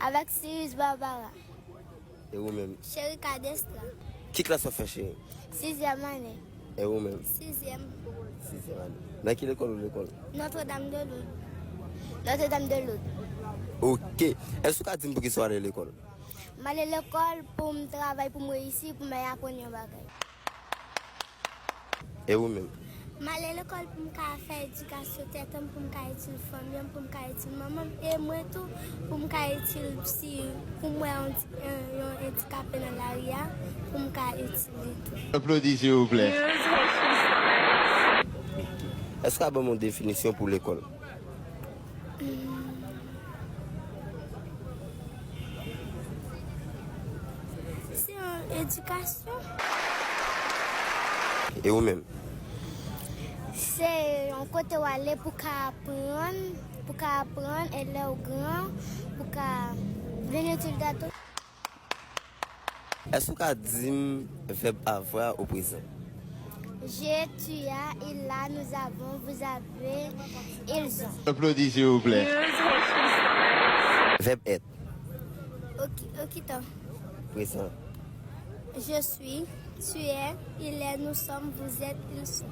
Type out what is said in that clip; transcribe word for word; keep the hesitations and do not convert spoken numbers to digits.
Avec Cyrus Barbara. E ou menm? Cherika Destra. Ki klas w ap fè, cheri? Sizyèm ane. E ou menm? Sizyèm. Sizyèm ane. Nan ki lekòl ou lekòl? Notre-Dame de Lourdes. Notre-Dame de Lourdes. Ok. Èske w ka di m poukisa w ale lekòl? M ale lekòl pou m travay, pou m reyisi, pou m aprann yon bagay. E ou menm? M ale lekòl pou m ka fè edikasyon tèt m, pou m ka itil fanmi m, pou m ka itil manman m, e mwen tou, pou m ka itil si pou m wè yon, yon, yon andikape nan lari a, pou m ka itil li tou. Applaudissez, s'il vous plaît. Èske w ka ban m yon definisyon pou lekòl? Se yon edikasyon. E ou menm? Se yon kote w ale pou ka aprann, pou ka aprann, e lè w gran, pou ka vin itil tèt ou. Èske w ka di m vèb avoir o prezan? J'ai, tu as, il a, nous avons, vous avez, ils ont. Applaudissez, s'il vous plaît. Vèb être. Ok, okitan. Prezan. Je suis, tu es, il est, nous sommes, vous êtes, ils sont.